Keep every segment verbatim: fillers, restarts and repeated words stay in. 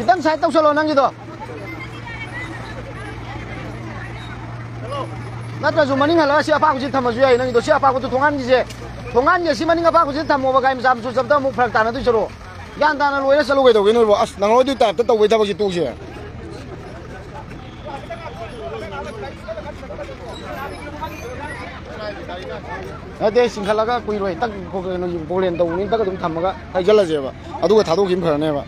ꯈꯤꯇꯪ ꯁꯥꯏꯠ ꯇꯧꯁꯜꯂꯣ ꯅꯪꯒꯤꯗꯣ꯫ ꯅꯠꯇ꯭ꯔꯁꯨ ꯃꯅꯤꯡ ꯍꯜꯂꯒ ꯁꯤ ꯑꯄꯥꯛꯄꯁꯤ ꯊꯝꯃꯁꯨ ꯌꯥꯏ ꯅꯪꯒꯤꯗꯣ꯫ ꯁꯤ ꯑꯄꯥꯛꯄꯗꯨ ꯊꯣꯡꯒꯥꯟꯒꯤꯁꯦ, ꯊꯣꯡꯒꯥꯟꯒꯤ ꯑꯁꯤ ꯃꯅꯤꯡ ꯑꯄꯥꯛꯄꯁꯤꯗ ꯊꯝꯃꯣꯕ, ꯒꯥꯔꯤ ꯃꯆꯥ ꯃꯆꯨ ꯆꯠꯄꯗ ꯑꯃꯨꯛ ꯐꯔꯛ ꯇꯥꯅꯗꯣꯏ ꯁꯔꯨꯛ꯫ ꯒ꯭ꯌꯥꯟ ꯇꯥꯅ ꯂꯣꯏꯔ ꯆꯠꯂꯨ ꯀꯩꯗꯧꯒꯦ ꯅꯣꯏꯕꯣ? ꯑꯁ, ꯅꯪꯍꯧꯔꯣꯏꯗꯣꯏ ꯇꯥꯏꯞꯇ ꯇꯧꯕꯩ ꯊꯕꯛꯁꯤ ꯇꯣꯛꯁꯦ꯫ ꯅꯠꯇꯦ, ꯆꯤꯡꯈꯠꯂꯒ ꯀꯨꯏꯔꯣꯏ꯫ ꯇꯛ ꯀꯩꯅꯣ, ꯄꯣꯂꯦꯟ ꯇꯧꯕꯅꯤ, ꯇꯛ ꯑꯗꯨꯝ ꯊꯝꯃꯒ ꯍꯩꯖꯜꯂꯁꯦꯕ, ꯑꯗꯨꯒ ꯊꯥꯗꯣꯛꯈꯤꯕꯅ ꯐꯔꯅꯦꯕ꯫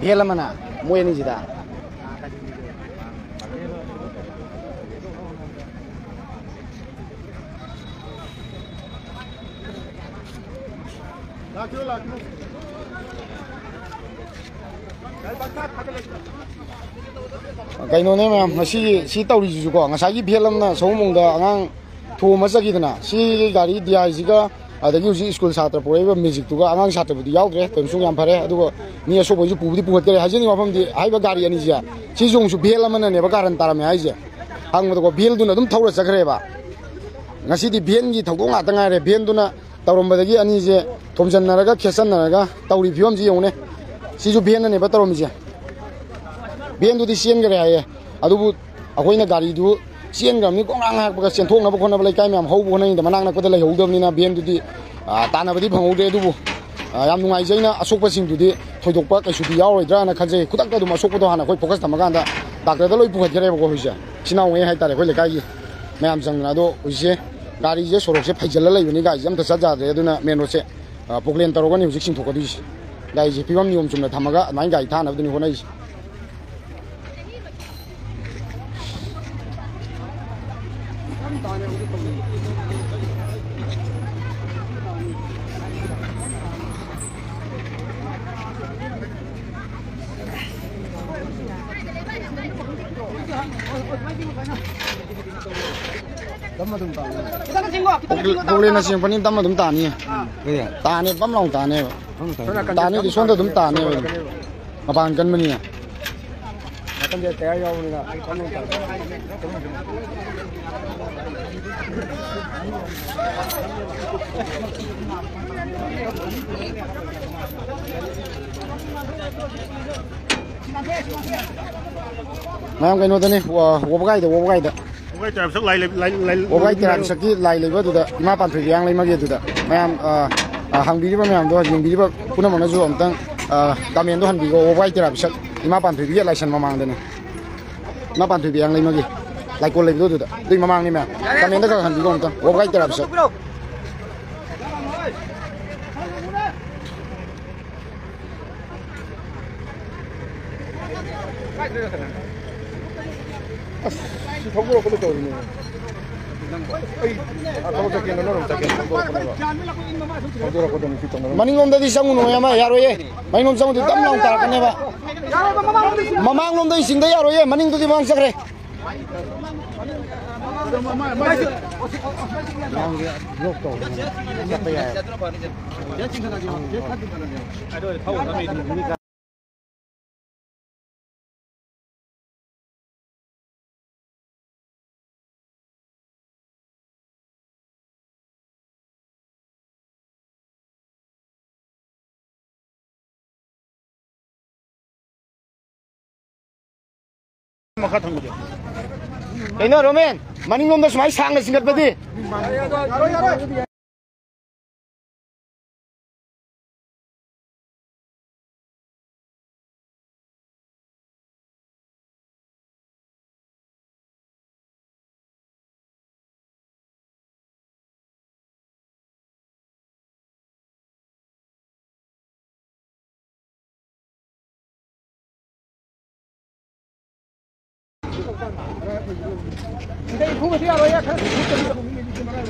ꯚꯦꯜ ꯑꯃꯅ ꯃꯣꯏ ꯑꯅꯤꯁꯤꯗ꯫ ꯀꯩꯅꯣꯅꯦ ꯃꯌꯥꯝ, ꯉꯁꯤ ꯁꯤ ꯇꯧꯔꯤꯁꯤꯁꯨꯀꯣ, ꯉꯁꯥꯏꯒꯤ ꯚꯦꯜ ꯑꯃꯅ ꯁꯑꯣꯝꯕꯨꯡꯗ ꯑꯉꯥꯡ ꯊꯣꯝꯃ ꯆꯠꯈꯤꯗꯅ, ꯁꯤ ꯒꯥꯔꯤ ꯗꯤ ꯑꯥꯏꯁꯤꯒ, ꯑꯗꯒꯤ ꯍꯧꯖꯤꯛ ꯁ꯭ꯀꯨꯜ ꯁꯥꯇ꯭ꯔ ꯄꯨꯔꯛꯏꯕ ꯃꯦꯖꯤꯛꯇꯨꯒ, ꯑꯉꯥꯡ ꯁꯥꯇ꯭ꯔꯕꯨꯗꯤ ꯌꯥꯎꯗ꯭ꯔꯦ, ꯇꯧꯔꯤꯁꯨ ꯌꯥꯝ ꯐꯔꯦ꯫ ꯑꯗꯨꯒ ꯃꯤ ꯑꯁꯣꯛꯄꯩꯁꯨ ꯄꯨꯕꯨꯗꯤ ꯄꯨꯈꯠꯈ꯭ꯔꯦ꯫ ꯍꯥꯏꯖꯅꯤꯡꯕ ꯋꯥꯐꯝꯗꯤ, ꯍꯥꯏꯔꯤꯕ ꯒꯥꯔꯤ ꯑꯅꯤꯁꯦ, ꯁꯤꯁꯨ ꯑꯃꯨꯛꯁꯨ ꯚꯦꯜ ꯑꯃꯅꯅꯦꯕ ꯀꯥꯔꯟ ꯇꯥꯔꯝꯃꯦ ꯍꯥꯏꯁꯦ꯫ ꯍꯪꯕꯗꯀꯣ, ꯚꯦꯜꯗꯨꯅ ꯑꯗꯨꯝ ꯊꯧꯔ ꯆꯠꯈ꯭ꯔꯦꯕ꯫ ꯉꯁꯤꯗꯤ ꯚꯦꯟꯒꯤ ꯊꯧꯗꯣꯛ ꯉꯥꯛꯇ ꯉꯥꯏꯔꯦ꯫ ꯚꯦꯟꯗꯨꯅ ꯇꯧꯔꯝꯕꯗꯒꯤ ꯑꯅꯤꯁꯦ ꯊꯣꯝꯖꯤꯟꯅꯔꯒ ꯈꯦꯠꯆꯟꯅꯔꯒ ꯇꯧꯔꯤ ꯐꯤꯕꯝꯁꯤ ꯌꯦꯡꯉꯨꯅꯦ꯫ ꯁꯤꯁꯨ ꯚꯦꯟꯅꯅꯦꯕ ꯇꯧꯔꯝꯃꯤꯁꯦ꯫ ꯚꯦꯟꯗꯨꯗꯤ ꯆꯦꯟꯈ꯭ꯔꯦ ꯍꯥꯏꯌꯦ꯫ ꯑꯗꯨꯕꯨ ꯑꯩꯈꯣꯏꯅ ꯒꯥꯔꯤꯗꯨ ꯆꯦꯟꯈ꯭ꯔꯕꯅꯤ, ꯀꯣꯡꯉꯥꯡ ꯍꯥꯛꯄꯒ ꯆꯦꯟꯊꯣꯛꯅꯕ ꯈꯣꯠꯅꯕ ꯂꯩꯀꯥꯏ ꯃꯌꯥꯝ ꯍꯧꯕ ꯍꯣꯠꯅꯔꯤꯉꯩꯗ ꯃꯅꯥꯛ ꯅꯛꯄꯗ ꯂꯩꯍꯧꯗꯕꯅꯤꯅ ꯚꯦꯟꯗꯨꯗꯤ, ꯑ, ꯇꯥꯟꯅꯕꯗꯤ ꯐꯪꯍꯧꯗ꯭ꯔꯦ꯫ ꯑꯗꯨꯕꯨ, ꯑ, ꯌꯥꯝ ꯅꯨꯡꯉꯥꯏꯖꯩꯅ, ꯑꯁꯣꯛꯄꯁꯤꯡꯗꯨꯗꯤ ꯊꯣꯏꯗꯣꯛꯄ ꯀꯩꯁꯨꯗꯤ ꯌꯥꯎꯔꯣꯏꯗ꯭ꯔꯥꯅ ꯈꯟꯖꯩ꯫ ꯈꯨꯗꯛꯇ ꯑꯗꯨꯝ ꯑꯁꯣꯛꯄꯗꯣ ꯍꯥꯟꯅ ꯑꯩꯈꯣꯏ ꯐꯣꯀꯁ ꯊꯝꯃꯀꯥꯟꯗ ꯗꯥꯛꯇꯔꯗ ꯂꯣꯏ ꯄꯨꯈꯠꯈ꯭ꯔꯦꯕꯀꯣ꯫ ꯍꯧꯖꯤꯛꯁꯦ ꯏꯆꯤꯟ ꯏꯅꯥꯎꯉꯩ ꯍꯥꯏꯇꯥꯔꯦ, ꯑꯩꯈꯣꯏ ꯂꯩꯀꯥꯏꯒꯤ ꯃꯌꯥꯝ ꯆꯪꯗꯅ꯫ ꯑꯗꯣ ꯍꯧꯖꯤꯛꯁꯦ ꯒꯥꯔꯤꯁꯦ ꯁꯣꯔꯣꯛꯁꯦ ꯐꯩꯖꯜꯂ ꯂꯩꯕꯅꯤ, ꯒꯥꯔꯤꯁꯦ ꯑꯝꯇ ꯆꯠ ꯌꯥꯗ꯭ꯔꯦ꯫ ꯑꯗꯨꯅ ꯃꯦꯟ ꯔꯣꯗꯁꯦ, ꯑ, ꯄꯣꯀꯂꯦꯟ ꯇꯧꯔꯒꯅꯤ ꯍꯧꯖꯤꯛ ꯆꯤꯡꯊꯣꯛꯀꯗꯣꯏꯁꯦ꯫ ꯒꯥꯔꯤꯁꯦ ꯐꯤꯕꯝ ꯅꯤꯌꯣꯝ ꯆꯨꯝꯅ ꯊꯝꯃꯒ ꯑꯗꯨꯃꯥꯏꯅ ꯒꯥꯔꯤ ꯊꯥꯅꯕꯗꯨꯅꯤ ꯍꯣꯠꯅꯔꯤꯁꯦ꯫ ꯄꯣꯛꯂꯦꯟꯅ ꯆꯤꯡꯉꯛꯄꯅꯤ, ꯇꯞꯅ ꯑꯗꯨꯝ ꯇꯥꯅꯤꯌꯦ꯫ ꯀꯔꯤ? ꯇꯥꯅꯤ, ꯄꯝ ꯂꯥꯎ ꯇꯥꯅꯦꯕ꯫ ꯇꯥꯅꯤꯗꯤ ꯁꯣꯝꯗ ꯑꯗꯨꯝ ꯇꯥꯅꯦꯕ ꯑꯗꯨꯝ꯫ ꯃꯄꯥꯟ ꯀꯟꯕꯅꯤꯅ꯫ ꯅꯥꯀꯟꯗ ꯇꯌꯥꯔ ꯌꯥꯎꯕꯅꯤꯅ ꯄꯝ ꯂꯥꯎ ꯇꯥꯅꯤ꯫ ꯃꯌꯥꯝ ꯀꯩꯅꯣꯗꯅꯤ, ꯋꯥ-, ꯋꯥꯕꯒꯥꯏꯗ, ꯋꯥꯕꯒꯥꯏꯗ꯫ ꯋꯥꯕꯒꯥꯏ ꯇꯔꯥ ꯄꯤꯁꯛ ꯂꯥꯏ ꯂꯩ-, ꯂꯥꯏ-, ꯂꯥꯏ-, ꯋꯥꯕꯒꯥꯏ ꯇꯔꯥ ꯄꯤꯁꯛꯀꯤ ꯂꯥꯏ ꯂꯩꯕ ꯑꯗꯨꯗ, ꯏꯃꯥ ꯄꯥꯟꯊꯣꯏꯕꯤ ꯍꯤꯌꯥꯡꯂꯩꯃꯒꯤ ꯑꯗꯨꯗ꯫ ꯃꯌꯥꯝ, ꯑ, ꯑ, ꯍꯪꯕꯤꯔꯤꯕ ꯃꯌꯥꯝꯗꯣ, ꯌꯦꯡꯕꯤꯔꯤꯕ ꯄꯨꯝꯅꯃꯛꯅꯁꯨ ꯑꯝꯇꯪ, ꯑ, comment ꯗꯣ ꯍꯟꯕꯤꯈꯣ, ꯋꯥꯕꯒꯥꯏ ꯇꯔꯥ ꯄꯤꯁꯛ ꯏꯃꯥ ꯄꯥꯟꯊꯣꯏꯕꯤꯒꯤ ꯂꯥꯏꯁꯪ ꯃꯃꯥꯡꯗꯅꯦ꯫ ꯏꯃꯥ ꯄꯥꯟꯊꯣꯏꯕꯤ ꯍꯤꯌꯥꯡꯂꯩꯃꯒꯤ ꯂꯥꯏꯀꯣꯜ ꯂꯩꯕꯗꯣ ꯑꯗꯨꯗ, ꯑꯗꯨꯏ ꯃꯃꯥꯡꯅꯤ ꯃꯌꯥꯝ꯫ Comment ꯗ ꯈꯔ ꯍꯟꯕꯤꯈꯣ ꯑꯝꯇꯪ, ꯋꯥꯕꯒꯥꯏ ꯇꯔꯥ ꯄꯤꯁꯛ꯫ ꯑꯁ, ꯁꯤ ꯊꯧꯗꯣꯔꯛꯀꯗꯣ ꯇꯧꯔꯤꯅꯦ꯫ ꯑꯩ, ꯑꯥ, ꯊꯕꯛ ꯆꯠꯀꯦꯅ ꯅꯣꯏꯔꯣꯝ ꯆꯠꯀꯦꯅ ꯊꯧꯗꯣꯔꯛꯄꯅꯦꯕ꯫ ꯊꯧꯗꯣꯔꯛꯄꯗꯣ ꯅꯨꯄꯤ ꯇꯧꯅꯔꯝꯃꯦ꯫ ꯃꯅꯤꯡꯂꯣꯝꯗꯗꯤ ꯆꯪꯉꯨꯅꯨ, ꯏꯌꯥꯝꯕ, ꯌꯥꯔꯣꯏꯌꯦ꯫ ꯃꯅꯤꯡꯂꯣꯝ ꯆꯪꯉꯨꯗꯤ ꯗꯝ ꯂꯥꯎ ꯇꯥꯔꯛꯀꯅꯦꯕ꯫ ꯃꯃꯥꯡꯂꯣꯝꯗ ꯆꯤꯡꯗ ꯌꯥꯔꯣꯏꯌꯦ, ꯃꯅꯤꯡꯗꯨꯗꯤ ꯃꯃꯥꯡ ꯆꯠꯈ꯭ꯔꯦ꯫ ꯃꯈꯥ ꯊꯪꯕꯗꯤ꯫ ꯀꯩꯅꯣ, ꯔꯣꯃꯦꯟ? ꯃꯅꯤꯡꯂꯣꯝꯗ ꯁꯨꯃꯥꯏꯅ ꯁꯥꯡꯅ ꯆꯤꯡꯈꯠꯄꯗꯤ?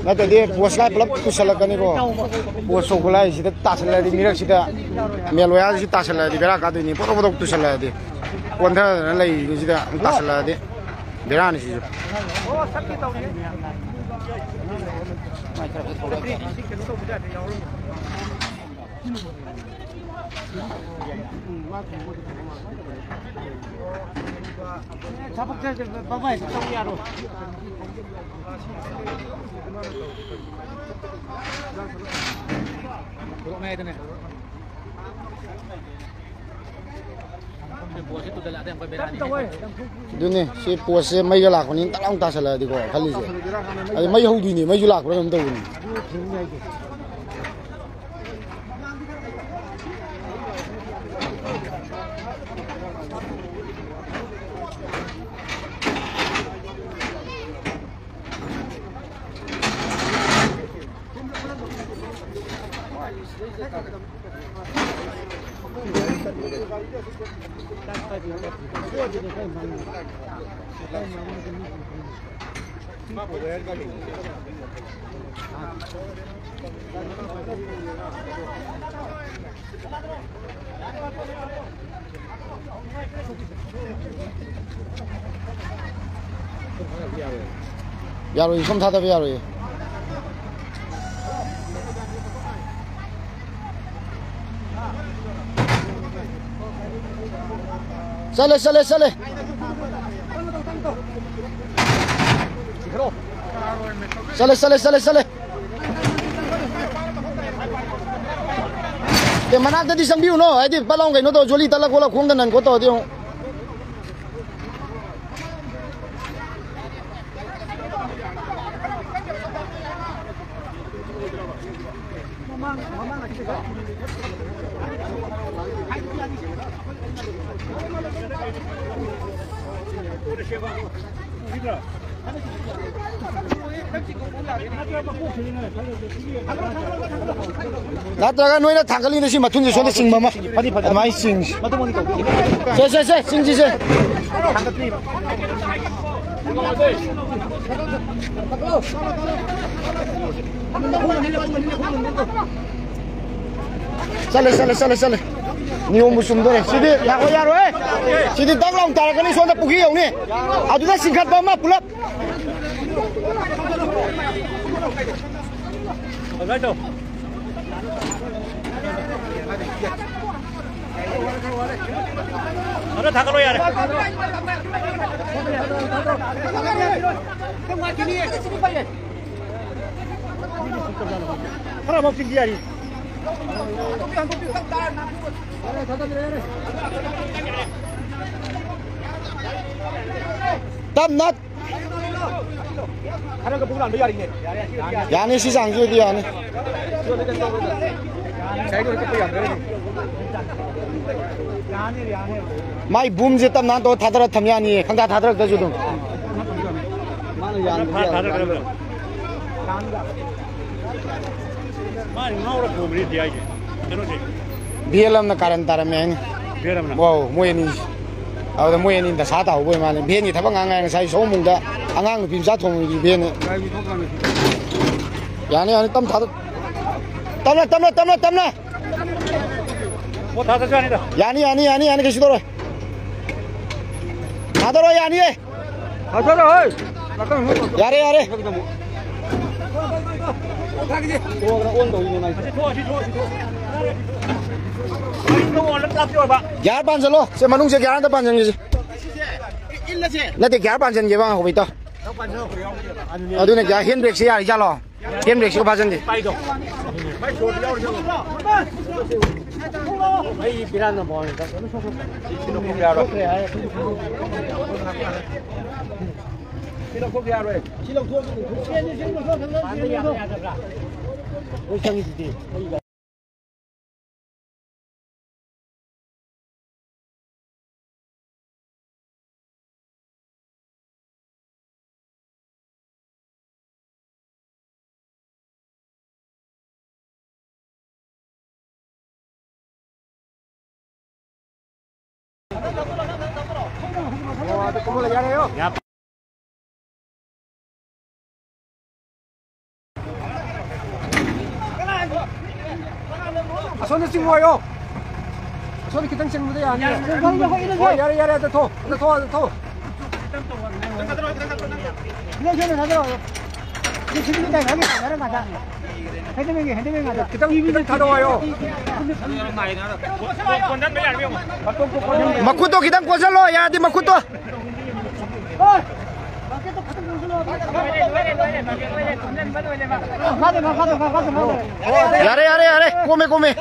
ꯅꯠꯇ꯭ꯔꯗꯤ ꯄꯣꯁ ꯂꯥꯏ ꯄꯨꯂꯞ ꯇꯨꯁꯜꯂꯛꯀꯅꯤꯀꯣ꯫ ꯄꯣꯁ ꯁꯣꯛꯄ ꯂꯥꯏꯁꯤꯗ ꯇꯥꯁꯜꯂꯛꯑꯗꯤ, ꯃꯤꯔꯛꯁꯤꯗ ꯃꯦꯜ ꯋꯥꯌꯔꯁꯤ ꯇꯥꯁꯜꯂꯛꯑꯗꯤ ꯕꯦꯔꯥ ꯀꯥꯗꯣꯏꯅꯤ꯫ ꯄꯣꯇꯣꯛ ꯄꯣꯇꯣꯛ ꯇꯨꯁꯜꯂꯛꯑꯗꯤ, ꯀꯣꯟꯊꯗꯅ ꯂꯩꯔꯤꯁꯤꯗ ꯑꯃꯨꯛ ꯇꯥꯁꯜꯂꯛꯑꯗꯤ ꯕꯦꯔꯥꯅꯤ ꯁꯤꯁꯨ꯫ ꯊꯕꯛ ꯆꯠ-, ꯆꯠ-, ꯕꯕꯥꯏ ꯇꯧ ꯌꯥꯔꯣꯏ꯫ ꯄꯨꯔꯛꯅꯦ ꯍꯥꯏꯗꯅꯦ꯫ ꯑꯗꯨꯅꯦ, ꯁꯤ ꯄꯣꯠꯁꯦ ꯃꯩꯒ ꯂꯥꯛꯄꯅꯤꯅ ꯇꯛ ꯂꯥꯎꯅ ꯇꯥꯁꯜꯂꯛꯑꯗꯤꯀꯣ ꯈꯜꯂꯤꯁꯦ꯫ ꯑꯗꯩ ꯃꯩ ꯍꯧꯗꯣꯏꯅꯦ, ꯃꯩꯁꯨ ꯂꯥꯛꯄ꯭ꯔꯥ ꯀꯩꯅꯣꯝ ꯇꯧꯕꯅꯤ꯫ ꯌꯥꯔꯣꯏ, ꯁꯣꯝ ꯊꯥꯗꯕ ꯌꯥꯔꯣꯏꯌꯦ꯫ ꯆꯠꯂꯦ, ꯆꯠꯂꯦ, ꯆꯠꯂꯦ꯫ ꯆꯠꯂꯦ, ꯆꯠꯂꯦ, ꯆꯠꯂꯦ, ꯆꯠꯂꯦ꯫ ꯑꯦ, ꯃꯅꯥꯛꯇꯗꯤ ꯆꯪꯕꯤꯌꯨꯅꯣ, ꯍꯥꯏꯗꯤ ꯄꯠ ꯂꯥꯎ ꯀꯩꯅꯣ ꯇꯧ, ꯖꯣꯂꯤ ꯇꯠꯂ ꯈꯣꯠꯂ ꯈꯣꯡꯗ ꯅꯟ ꯈꯣꯠ ꯇꯧꯔꯗꯤ ꯑꯃꯨꯛ꯫ ꯅꯠꯇ꯭ꯔꯒ ꯅꯣꯏꯅ ꯊꯥꯡꯒꯠꯂꯤꯗ ꯁꯤ ꯃꯊꯨꯟꯁꯦ ꯁꯣꯝꯗ ꯆꯤꯡꯕ ꯑꯃ꯫ ꯐꯅꯤ, ꯐꯅꯤ꯫ ꯑꯗꯨꯃꯥꯏꯅ ꯆꯤꯡꯁꯤ꯫ ꯃꯇꯨꯡ ꯑꯣꯏꯅ ꯇꯧꯕꯤꯌꯨ꯫ ꯁꯦ, ꯁꯦ, ꯁꯦ, ꯆꯤꯡꯁꯤ, ꯁꯦ꯫ ꯊꯥꯡꯒꯠꯄꯤꯕ꯫ ꯆꯠꯂꯦ, ꯆꯠꯂꯦ, ꯆꯠꯂꯦ, ꯆꯠꯂꯦ꯫ ꯅꯤꯌꯣꯝꯕꯨ ꯆꯨꯝꯗꯣꯔꯦ꯫ ꯁꯤꯗꯤ ꯂꯥꯛꯄ ꯌꯥꯔꯣꯏ꯫ ꯁꯤꯗꯤ ꯗꯛ ꯂꯥꯎ ꯇꯥꯔꯛꯀꯅꯤ, ꯁꯣꯝꯗ ꯄꯨꯈ꯭ꯔꯤ ꯌꯧꯅꯤ꯫ ꯑꯗꯨꯗ ꯆꯤꯡꯈꯠꯄ ꯑꯃ ꯄꯨꯂꯞ꯫ ꯑꯗꯨꯃꯥꯏꯅ ꯇꯧ꯫ ꯑꯗ ꯊꯥꯒꯠꯂꯣ ꯌꯥꯔꯦ꯫ ꯈꯔ ꯑꯃꯨꯛ ꯆꯤꯡꯕꯤ ꯌꯥꯔꯤ꯫ ꯇꯞꯅ꯫ ꯈꯔꯒ ꯄꯨꯛ ꯂꯥꯟꯕ ꯌꯥꯔꯤꯅꯦ꯫ ꯌꯥꯅꯤ, ꯁꯤ ꯆꯥꯡꯁꯤ ꯑꯣꯏꯗꯤ ꯌꯥꯅꯤ꯫ ꯃꯥꯏ ꯕꯨꯝꯁꯦ ꯇꯞꯅ ꯇꯧꯔ ꯊꯥꯗꯔ ꯊꯝ ꯌꯥꯅꯤꯌꯦ, ꯈꯪꯊꯥ ꯊꯥꯗꯔꯛꯇ꯭ꯔꯁꯨ ꯑꯗꯨꯝ꯫ ꯃꯥꯅ ꯌꯥꯟꯕꯗꯤ ꯌꯥꯔꯣꯏ꯫ ꯃꯥꯅ ꯉꯥꯎꯔ ꯊꯣꯡꯕꯅꯤ ꯗꯤ ꯑꯥꯏꯁꯦ꯫ ꯀꯩꯅꯣꯁꯦ꯫ ꯚꯦꯟ ꯑꯃꯅ ꯀꯥꯔꯟ ꯇꯥꯔꯝꯃꯦ ꯍꯥꯏꯅꯤ꯫ ꯚꯦꯟ ꯑꯃꯅ꯫ ꯋꯥꯎ, ꯃꯣꯏ ꯑꯅꯤ꯫ ꯑꯗꯨꯗ ꯃꯣꯏ ꯑꯅꯤ ꯗꯁꯥ ꯇꯥꯍꯧꯕ ꯑꯣꯏ ꯃꯥꯜꯂꯦ꯫ ꯚꯦꯟꯒꯤ ꯊꯕꯛ ꯉꯥꯡ ꯉꯥꯏ ꯉꯁꯥꯏ ꯁꯣꯝꯕꯨꯡꯗ ꯑꯉꯥꯡ ꯅꯨꯄꯤ ꯃꯆꯥ ꯊꯣꯡꯕꯒꯤ ꯚꯦꯟꯅ꯫ ꯌꯥꯅꯤ, ꯌꯥꯅꯤ, ꯇꯞ ꯊꯥꯗꯣꯛ꯫ ꯇꯞꯅ, ꯇꯞꯅ, ꯇꯞꯅ, ꯇꯞꯅ꯫ ꯄꯣꯠ ꯊꯥꯗꯔꯁꯨ ꯌꯥꯅꯤꯗ꯫ ꯌꯥꯅꯤ, ꯌꯥꯅꯤ, ꯌꯥꯅꯤ, ꯌꯥꯅꯤ, ꯀꯩꯁꯨ ꯇꯧꯔꯣꯏ꯫ ꯊꯥꯗꯔꯣ, ꯌꯥꯅꯤꯌꯦ꯫ ꯊꯥꯗꯔꯣ, ꯍꯣꯏ꯫ ꯌꯥꯔꯦ, ꯌꯥꯔꯦ꯫ ꯒ꯭ꯌꯥꯔ ꯄꯥꯟꯁꯤꯜꯂꯣ꯫ ꯁꯦ, ꯃꯅꯨꯡꯁꯦ ꯒ꯭ꯌꯥꯔ ꯑꯝꯇ ꯄꯥꯟꯁꯤꯟꯒꯦꯁꯦ꯫ ꯅꯠꯇꯦ, ꯒ꯭ꯌꯥꯔ ꯄꯥꯟꯁꯤꯟꯒꯦꯕ ꯍꯧꯕꯩꯗꯣ꯫ ꯑꯗꯨꯅ ꯒ꯭ꯌꯥꯔ, ꯍꯦꯟ ꯕ꯭ꯔꯦꯛꯁꯦ ꯌꯥꯔꯤꯖꯥꯠꯂꯣ? ꯍꯦꯟ ꯕ꯭ꯔꯦꯛꯁꯤꯒ ꯐꯥꯖꯟꯗꯦ꯫ ꯑꯩ ꯄꯤꯔꯥꯟꯅ ꯕꯣꯜꯅꯤꯗ꯫ ꯁꯤ ꯂꯧꯊꯣꯛꯄ ꯌꯥꯔꯣꯏ꯫ ꯁꯤ ꯂꯧꯊꯣꯛ-, ꯂꯣꯏ ꯆꯪꯉꯤꯗꯨꯗꯤ꯫ ꯑꯁꯣꯝꯗ ꯆꯤꯡꯉꯣꯌꯣ꯫ ꯑꯁꯣꯝꯗ ꯈꯤꯇꯪ ꯆꯤꯡꯕꯗ ꯌꯥꯅꯤ꯫ ꯍꯣꯏ, ꯌꯥꯔꯦ, ꯌꯥꯔꯦ, ꯑꯗ ꯊꯣꯛ, ꯑꯗ ꯊꯣꯛ, ꯑꯗ ꯊꯣꯛ꯫ ꯁꯤꯗ, ꯁꯤꯗ ꯊꯥꯗꯔꯛꯑꯣ꯫ ꯁꯤ ꯁꯤꯗꯤ ꯀꯩꯅꯣꯒꯤ ꯊꯥꯗꯔꯀꯥꯟꯗ꯫ ꯈꯤꯇꯪ, ꯈꯤꯇꯪ ꯊꯥꯗꯧ ꯍꯥꯏꯌꯣ꯫ ꯃꯈꯨꯠꯇꯣ ꯈꯤꯇꯪ ꯀꯣꯟꯁꯤꯜꯂꯣ, ꯌꯥꯔꯗꯤ ꯃꯈꯨꯠꯇꯣ꯫ ꯌꯥꯔꯦ, ꯌꯥꯔꯦ, ꯌꯥꯔꯦ, ꯀꯣꯝꯃꯦ, ꯀꯣꯝꯃꯦ꯫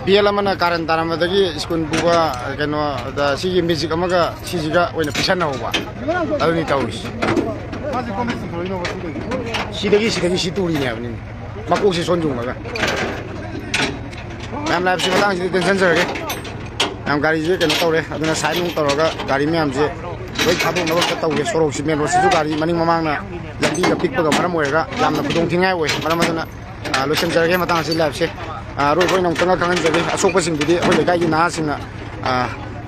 ꯕꯦꯜ ꯑꯃꯅ ꯀꯥꯔꯟ ꯇꯥꯔꯝꯕꯗꯒꯤ ꯁ꯭ꯀꯨꯜ ꯄꯨꯕ ꯀꯩꯅꯣꯗ ꯁꯤꯒꯤ ꯃꯦꯖꯤꯛ ꯑꯃꯒ ꯁꯤꯁꯤꯒ ꯑꯣꯏꯅ ꯄꯤꯁꯟꯅꯍꯧꯕ꯫ ꯑꯗꯨꯅꯤ ꯇꯧꯔꯤꯁꯤ꯫ ꯁꯤꯗꯒꯤ, ꯁꯤꯗꯒꯤ ꯁꯤ ꯇꯨꯔꯤꯅꯦ ꯍꯥꯏꯕꯅꯤꯅꯦ꯫ ꯃꯀꯣꯛꯁꯤ ꯁꯣꯟ ꯌꯨꯡꯉꯒ꯫ ꯃꯌꯥꯝ ꯂꯥꯏꯐꯁꯤ ꯃꯇꯥꯡꯁꯤꯗ ꯇꯦꯟꯁꯟꯖꯔꯒꯦ꯫ ꯃꯌꯥꯝ ꯒꯥꯔꯤꯁꯦ ꯀꯩꯅꯣ ꯇꯧꯔꯦ, ꯑꯗꯨꯅ ꯁꯥꯏꯠ ꯅꯨꯡ ꯇꯧꯔꯒ ꯒꯥꯔꯤ ꯃꯌꯥꯝꯁꯦ ꯂꯣꯏ ꯊꯥꯗꯣꯛꯅꯕ ꯑꯝꯇ ꯇꯧꯒꯦ꯫ ꯁꯣꯔꯣꯛꯁꯤ, ꯃꯦꯟ ꯔꯣꯗꯁꯤꯁꯨ ꯒꯥꯔꯤ ꯃꯅꯤꯡ ꯃꯃꯥꯡꯅ ꯂꯝꯕꯤꯒ ꯄꯤꯛꯄꯒ ꯃꯔꯝ ꯑꯣꯏꯔꯒ ꯌꯥꯝꯅ ꯈꯨꯗꯣꯡ ꯊꯤꯅꯤꯡꯉꯥꯏ ꯑꯣꯏ꯫ ꯃꯔꯝ ꯑꯗꯨꯅ, ꯑ, ꯂꯣꯏꯁꯤꯟꯖꯔꯒꯦ ꯃꯇꯥꯡ ꯑꯁꯤ ꯂꯥꯏꯐꯁꯦ꯫ ꯑ, ꯑꯔꯣꯏꯕ ꯑꯣꯏꯅ ꯑꯃꯨꯛꯇꯪꯒ ꯈꯪꯍꯟꯖꯒꯦ, ꯑꯁꯣꯛꯄꯁꯤꯡꯗꯨꯗꯤ ꯑꯩꯈꯣꯏ ꯂꯩꯀꯥꯏꯒꯤ ꯅꯍꯥꯁꯤꯡꯅ, ꯑ,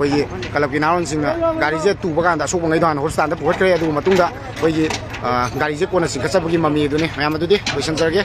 ꯑꯩꯈꯣꯏꯒꯤ ꯀ꯭ꯂꯕꯀꯤ ꯅꯍꯥꯔꯣꯟꯁꯤꯡꯅ ꯒꯥꯔꯤꯁꯦ ꯇꯨꯕ ꯀꯥꯟꯗ ꯑꯁꯣꯛꯄꯉꯩꯗꯣ ꯍꯥꯟꯅ ꯍꯣꯁꯄꯤꯇꯥꯜꯗ ꯄꯨꯈꯠꯈ꯭ꯔꯦ꯫ ꯑꯗꯨꯒ ꯃꯇꯨꯡꯗ ꯑꯩꯈꯣꯏꯒꯤ, ꯑ, ꯒꯥꯔꯤꯁꯦ ꯀꯣꯟꯅ ꯆꯤꯡꯈꯠꯆꯕꯒꯤ ꯃꯃꯤ ꯑꯗꯨꯅꯤ꯫ ꯃꯌꯥꯝ ꯑꯗꯨꯗꯤ ꯂꯣꯏꯁꯤꯟꯖꯔꯒꯦ꯫